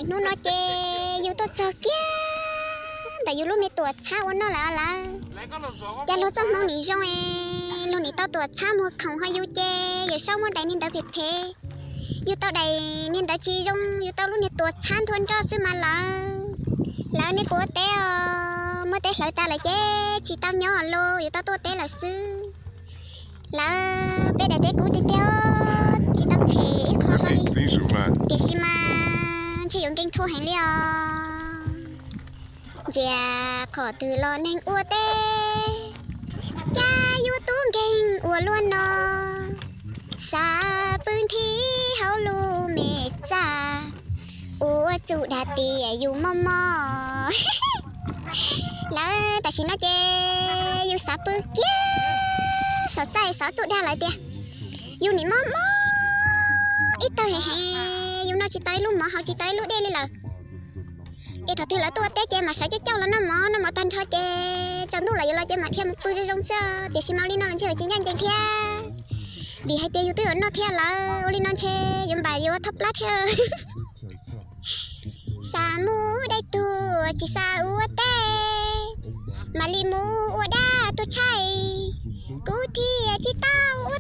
Hnub no ces yus tuaj txog kiag ntawm yus lub me tuam txhab ua noj lawm lawm. Cas luag txoj hmoo nim zoo es luag nim tau tuam txhab muag khoom ho yus ces Yawm Saub muab daim niag ntawd phem phem. Yus tau daim niag ntawd tsis zoo, yus tau lub niag tuam txhab nthua nroj xwb mas lawm. Lawv nej puas ua teb os? Muab teb hlawv tas lawm ces tsis tau nyob los yus tau tuaj teb lawm xwb. Lawv peb daim teb kub tiag tiag, tsis tau them ib qho li, tiam sis mas ntshe yuav nkeeg thuaj heev li os. Ntsia qhov twg los neeg ua teb, cas yuav tub nkeeg ua luaj no. Xav pw nthi hauv lub me txaj, ua txuj dag tias yus mob mob. Lawv tam sim no ces yus xav pw kiag saum txaj xav txuj dag lawv tias yus nim mob mob ib tawg heev heev, yus noj tsis tau ib lub mov haus tsis tau ib lub dej li lawm. Es thaum twg lawv tuaj ua teb ces mam sawv coj cauj los noj mov, noj mov tag nrho ces tsaus ntuj lawm yuav los ces mam dhia mus pw zoo zoo xwb, tiam sis mas ua li no los ntshe yuav tsis ncaj ncees thiab. Vim hais tias yus twb yuav noj thiab lawm, ua li no ntshe yuav npam yuav thoj plab thiab. Xav mus dai tuag tsis xav ua teb, mam li mus ua dab tuag tshaib. Kuv thiaj tsis tau ua